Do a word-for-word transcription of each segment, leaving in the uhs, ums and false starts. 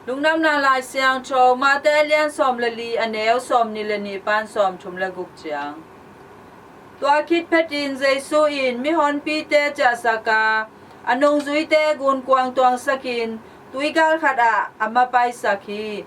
Lungdamna Lai Siangtho Mate a lian sawm le li, a neu sawmnih le nih pan sawmthum le guk ciang. Tua khit phetin Jesu in mihonpite ciahsak a, a nungzuite gunkuang tuangsakin tuigal khatah a mapaisak hi.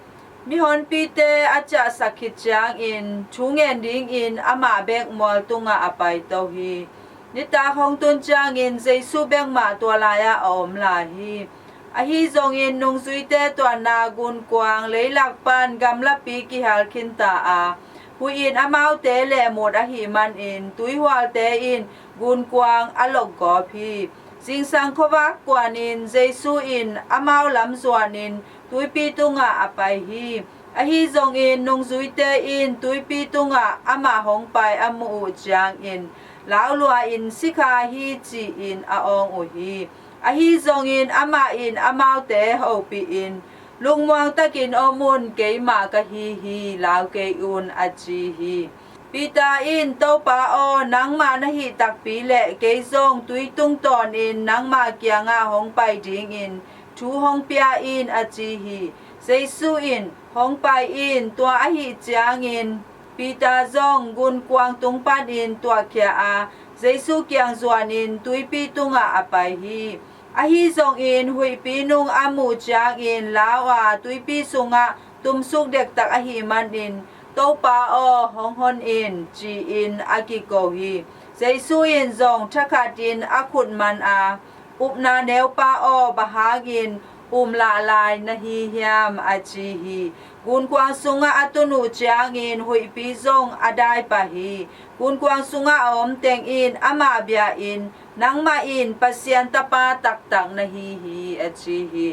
Mihonpite a ciahsak khit ciangin thu ngen dingin amah bek mual tungah a paito hi. Nitak hong tun ciangin Jesu bek mah tua lai-ah a om lai hi. Ahi zongin nungzuite tuanna gunkuang leilak pan gamlapi kihal khinta a, huih in amaute lehmut ahih manin tuihualte in gunkuang a lokgawp hi. Zingsang khuavak kuanin Jesu in amau lam zuanin tuipi tungah a pai hi. Ahi zongin nungzuite in tuipi tungah amah hong pai a muh uh ciangin, laulua-in, "Sikha hi," ci-in a awng uh hi. Ahi zongin amah in amaute hopihin, "Lungmuang takin om un, keimah ka hi hi, lau kei un," a ci hi. Peter in, "Topa aw, nangmah na hih takpi leh kei zong tui tungtawnin nangmah kiangah hong pai dingin thu hong pia in," a ci hi. Jesu in, "Hong pai in." Tua ahih ciangin Peter zong gunkuang tung panin tuahkhia a, Jesu kiang zuanin tuipi tungah a pai hi. Ahi zongin huihpi nung a muh ciangin lau a, tuipi sungah tumsuk dektak ahih manin, "Topa aw, hong hon in," ci-in a kiko hi. Jesu in zong thakhatin a khut man a, "Upna neupa aw, bang hangin umlah lai na hi hiam?" a ci hi. Gunkuang sungah a tun uh ciangin huihpi zong a dai pah hi. Gunkuang sungah a om teng in amah bia-in, "Nangmah in Pasian Tapa taktak na hi hi," a ci hi.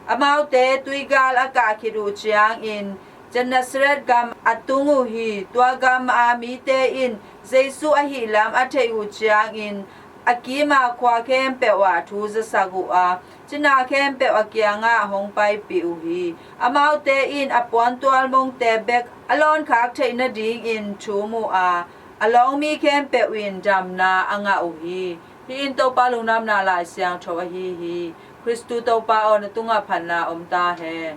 Amaute tuigal a kah khit uh ciangin Gennesaret gam a tung uh hi. Tua gam a mite in Jesu ahih lam a theih uh ciangin a kima khua khempeuh ah thu zasak uh a, cina khempeuh a kiangah hong paipih uh hi. Amaute in a puantual mongte bek a lawnkhak theih nadingin thum uh a, a lawng mi khempeuh in damna a ngah uh hi. Hih in Topa Lungdamna Lai Siangtho ahi hi. Khristu Topa aw, na tungah phatna om ta hen.